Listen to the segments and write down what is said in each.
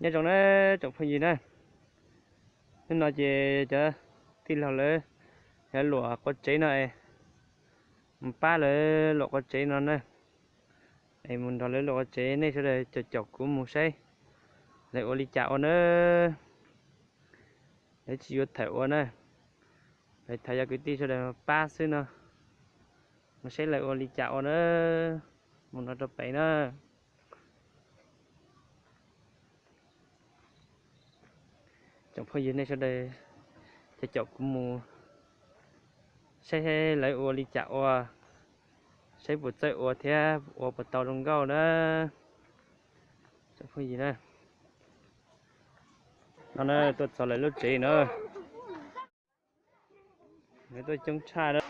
Nyob zoo na tsoom phooj ywg na, hnub no ces cov tij laug lawv yuav luam qua tsev no es mus pab lawv luam qua tsev no na. Es mus nrog lawv luam qua tsev, nej sawv daws caum caum kuv mus saib lawv ua li cas ua na. Lawv tsis yuav tham ua na, lawv tham yog kwv tij sawv daws pab xwb no. Mus saib lawv ua li cas ua na, mus no rau pem na. Tsoom phooj ywg nej sawv daws caum caum kuv mus saib lawv ua li cas ua, saib puas txawj ua thiab ua puas tau zoo nkauj na. Tsoom phooj ywg na, no na tuaj txog lawv lub tsev na. Lawv tuaj coob tshaj na.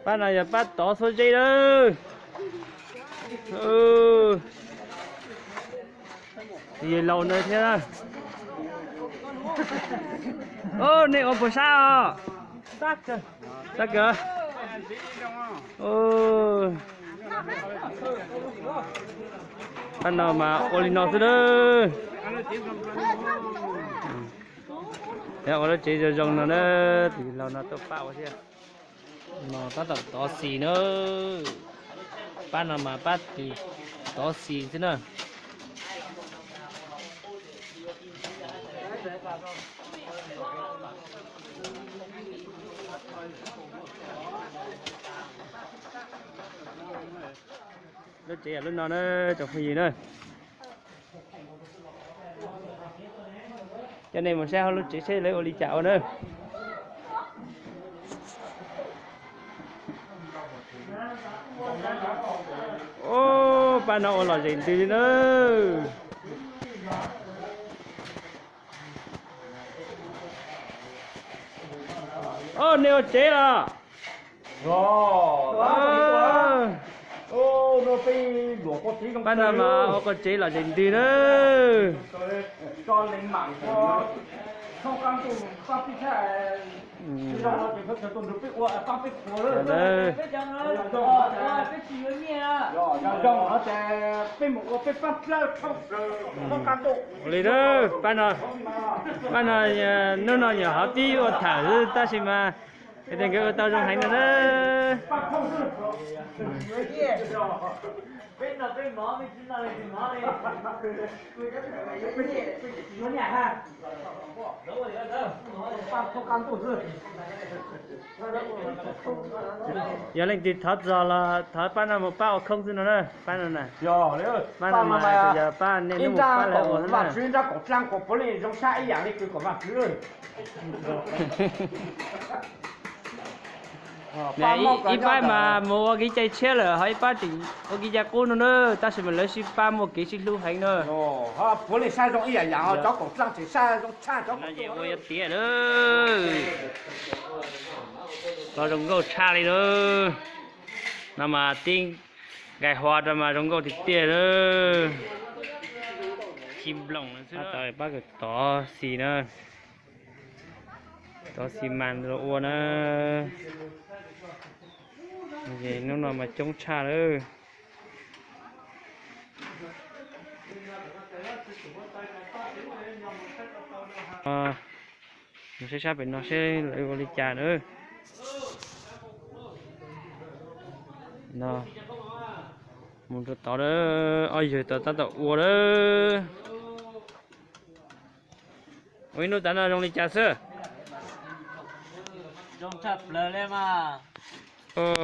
Pab no yog pab tov xuab zeb lawm. Yawg laus ntawd thiab. Nej ua puas sab os? Sab kawg. Pab no mas ua li no xwb na. Ua lub tsev zoo zoo no na, tus yawg laus no tuaj pab ua thiab. No tab tom tov xis na. Pab no mas pab tus tov xis xwb na. Lub tsev yog lub no na tsoom phooj ywg na. Coj nej mus saib hauv lub tsev seb lawv ua li cas ua na. Pab no ua lom zem ntws li na. Nej ua tsev los? Pab no mas ua qua tsev lom zem ntws na. Ua li na, pab no, pab no hnub no nyuam qhuav pib ua tham xwb tab sis mas tias nkawd ua tau zoo heev no na. Yog leej twg thov txog los thov pab no mus pab ua khoob xwb no na, pab no na. Pab no mas yog pab nej ib nrab pab lawv ua Vam Tswv, ib nrab koom dlaab kuas puav leej zoo sab ib yam li kws koom Vam Tswv. Ib pab mas mus ua kev cai tshiab lawm, ho ib pab tseem ua kev cai qub no na, tab sis mas lawv sib pab muaj kev sib hlub heev na. Puav leej sab zoo ib yam yam, cov koom dlaab tseem sab zoo tshaj cov koom dlaab. Ua yuav tiav lawm, los zoo nkauj tshaj li na. No mas tib nqaij hua rau mas zoo nkauj tiag tiag lawm. Tsis nploom lawm xwb. Pab kawm tov xis na, tov xis mas los ua na. Hnub no mas coob tshaj lawm. Mus saib sab pem no seb lawv ua li cas na. No, mus rau tod, ob yawg tod tab tom ua lawm. Ua ib hnub tas no zoo li cas xwb?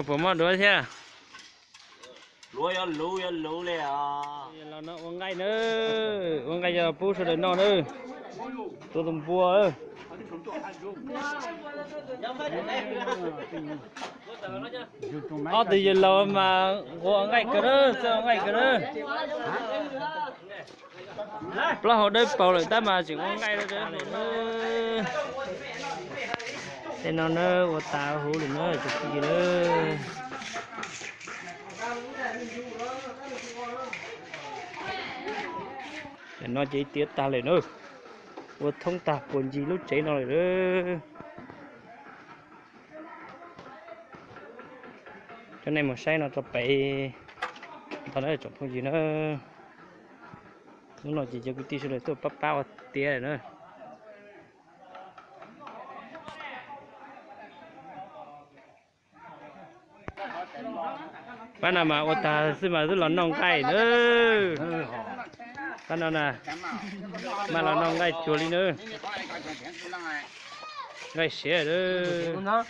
Puas mob duav thiab? Los no ua nqaij na, ua nqaij yog pub sawv daws noj na. Tua tus npua. Ob tug yawg laus mas nquag ua nqaij kawg na, txawj ua nqaij kawg na. Plaub hau dawb paug lawm tab mas tseem ua nqaij. Tej no na ua tas huv lawm na tsoom phooj ywg na. Tam no ces tiav tag lawm na, ua thoob tag puag ncig lub tsev no lawm na. Coj nej mus saib no rau pem ntawd na tsoom phooj ywg na. Hnub no ces cov kwv tij sawv daws tuaj pab pab ua tiav na. Pab no mas ua tag xwb mas twb los noj nqaij na. Pab no na, mas los noj nqaij cuag li na. Nqaij siav lawm.